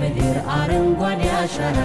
ምድር አረንጓዴ አሻራ።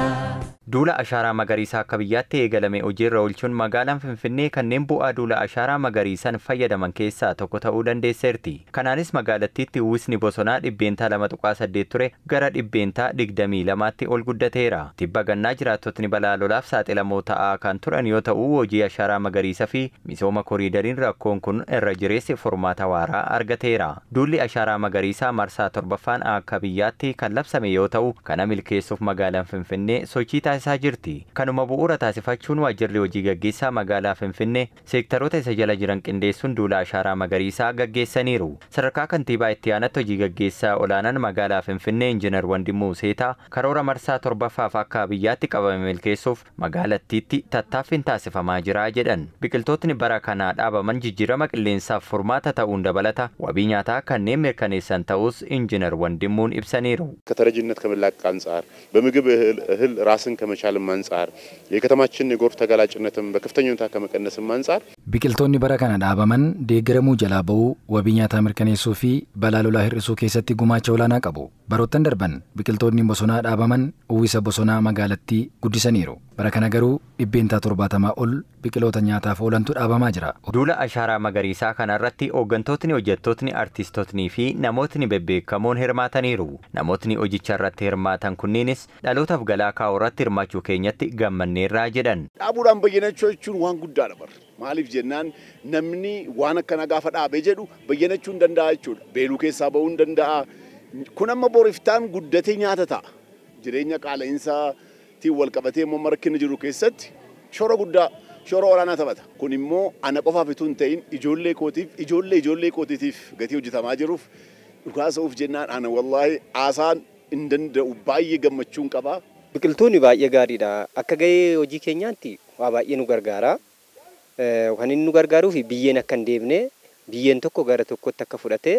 Duula ashaaraa magariisaa akka biyyaatti eegalame hojiirra oolchuun magaalaan Finfinnee kanneen bu'aa duula ashaaraa magariisaan fayyadaman keessaa tokko ta'uu dandeesseerti. Kanaanis magaalattiitti uwwisni bosonaa 2.8% ture gara 22%tti ol guddateera. Tibba gannaa jiraattotni balaa lolaaf saaxilamoo ta'aa kan turan yoo ta'u, hojii ashaaraa magariisaa fi misooma koriidariin rakkoon kun irra jireessi furmaata waaraa argateera. Duulli ashaaraa magariisaa marsaa torbaffaan akka biyyaatti kan labsame yoo ta'u, kana milkeessuuf magaalaan Finfinnee sochii taasisaa jirti. Kanuma bu'uura taasifachuun waajjirri hojii gaggeessaa magaalaa Finfinnee seektaroota isa jala jiran qindeessuun duula ashaaraa magariisaa gaggeessaniiru. Sadarkaa kantiibaa itti aanatti hojii gaggeessaa olaanaan magaalaa Finfinnee Injiinar Wandimuu Seetaa karoora marsaa torbaffaaf akka biyyaatti qabame milkeessuuf magaalattiitti tattaaffiin taasifamaa jira jedhan. Biqiltootni bara kanaa dhaabaman jijjiirama qilleensaaf furmaata ta'uun dabalata wabii nyaataa kanneen mirkaneessan ta'us Injiinar Wandimmuun ibsaniiru. ከተረጂነት ከመላቀቅ አንጻር፣ በምግብ እህል ራስን ከመቻልም አንጻር፣ የከተማችን የጎርፍ ተጋላጭነትም በከፍተኛ ሁኔታ ከመቀነስም አንጻር Biqiltoonni bara kana dhaabaman deeggaramuu jalaa ba'uu, wabii nyaataa mirkaneessuu fi balaa lolaa hir'isuu keessatti gumaacha olaanaa qabu. Baroottan darban biqiltoonni bosonaa dhaabaman uwwisa bosonaa magaalattii guddisaniiru. Bara kana garuu 70% ol biqiloota nyaataaf oolantu dhaabamaa jira. Duula ashaaraa magariisaa kanarratti hooggantootni, hojjettootni, artistootnii fi namootni bebbeekamoon hirmaataniiru. Namootni hojicha irratti hirmaatan kunneenis dhalootaaf galaa kaa'uu irratti hirmaachuu keenyatti gammanneerraa jedhan. Dhaabuudhaan bayyanachuu jechuun waan guddaadha bara. Maaliif jennaan, namni waan akkana gaafa dhaabee jedhu bayyanachuu hin danda'a jechuudha. Beeluu keessaa ba'uu hin danda'a. Kun amma boriftaan guddatee nyaata ta'a. Jireenya qaala'insatiin wal qabatee immoo rakkinni jiru keessatti shoora guddaa, shoora olaanaa taphata. Kun immoo ana qofaaf itoo hin ta'in ijoollee kootiif, ijoollee ijoollee kootiitiif gatii hojjetamaa jiruuf, dhugaasa'uuf jennaan ana wallaahi haasaan hin danda'u, baay'ee gammachuun qaba. Biqiltuun baay'ee gaariidha. Akka gahee hojii keenyaatti waa baay'ee nu gargaara. Kan inni nu gargaaruuf biyyeen akka hin deemne, biyyeen tokko gara tokkotti akka fudhatee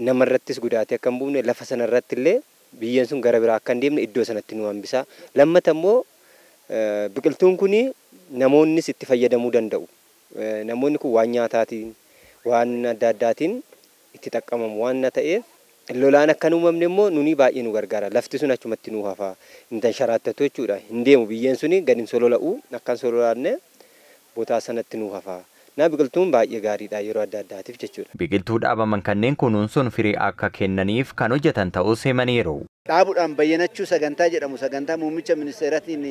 namarrattis gudaatee akka hin buufne, lafa sanarratti illee biyyeen sun gara biraa akka hin deemne iddoo sanatti nu hambisa. Lammata immoo biqiltuun kun namoonnis itti fayyadamuu danda'u. Namoonni kun waan nyaataatiin, waan adda addaatiin itti xaqqamamu waan ta'eef, lolaan akka hin uumamne immoo nuni baay'ee nu gargaara. Lafti sun achumatti nu hafa. Hin tansharattatu jechuudha. Hin deemu, biyyeen suni gadi hin solola'u, akka hin sololaanne botaa sanatti nu hafa. Na biqiltuun baay'ee gaariidha yeroo adda addaatiif jechuudha. Biqiltuu dhaabaman kanneen kunuunsuun firii akka kennaniif kan hojjetan ta'us himaniiru. Dhaabuudhaan bayyanachuu sagantaa jedhamu, sagantaa muummicha ministeeraatiin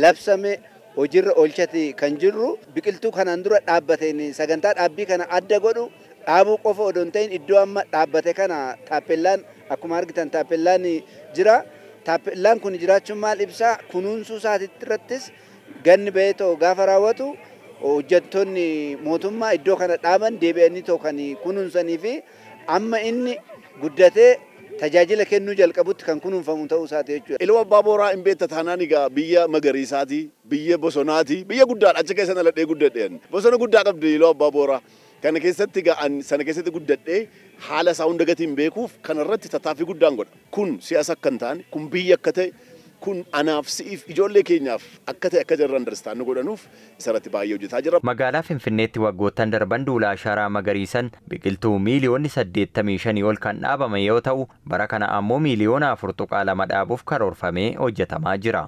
labsame hojiirra oolchati kan jirru. Biqiltuu kanaan dura dhaabbateen sagantaa dhaabbii kana adda godhu, dhaabuu qofa odoo hin ta'in iddoo amma dhaabbate kana taappellaan, akkuma argitan taappellaan jira. Taappellaan kun jiraachuun maal ibsaa? Kunuunsuu isaatiirrattis ganni ba'ee ta'u gaafa raawwatu hojjettoonni mootummaa iddoo kana dhaaban deebi'anii ta'u kan kunuunsanii fi amma inni guddatee tajaajila kennuu jalqabutti kan kunuunfamu ta'uu isaati jechuudha. Ilma Abbaa Booraa hin beekta taanaan egaa biyya magariisaati, biyya bosonaati, biyya guddaadha. Achi keessa dhaladhee guddadheen. Bosona guddaa qabdi Ilma Abbaa Booraa. Kana keessatti egaa ani sana keessatti guddadhee haala isaa hunda gatiin beekuuf kanarratti tattaaffii guddaan godha. Kun siyaasa akka hin taane, kun biyya akka ta'e, kun anaaf si'iif ijoollee keenyaaf akka ta'e akka jarri understand godhanuuf isarratti baay'ee hojjetaa jira. Magaalaa Finfinneetti waggoottan darban duula ashaaraa magariisan biqiltuu miiliyoonni 85 ol kan dhaabame yoo ta'u, bara kana ammoo miiliyoona 4.2 dhaabuuf karoorfamee hojjetamaa jira.